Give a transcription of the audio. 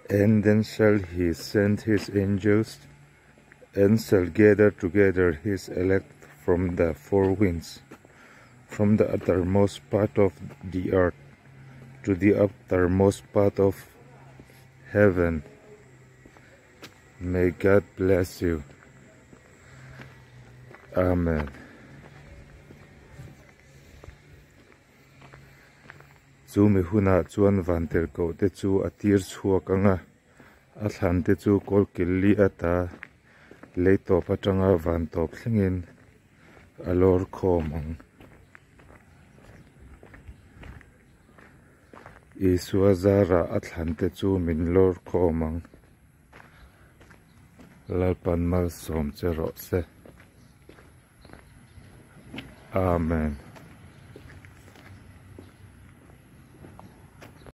And then shall he send his angels, and shall gather together his elect from the four winds, from the uttermost part of the earth to the uttermost part of heaven. May God bless you. Amen. Chu mi hunah chuan vantirhkoh te chu a tir chhuak ang a, a thlan te chu kawlkil li ata lei tawp atanga van tawp thlengin a lawr khawm ang. Isua zarah a thlan te chu min lawr khawm ang. Lalpan malsawm che rawh se. Amen.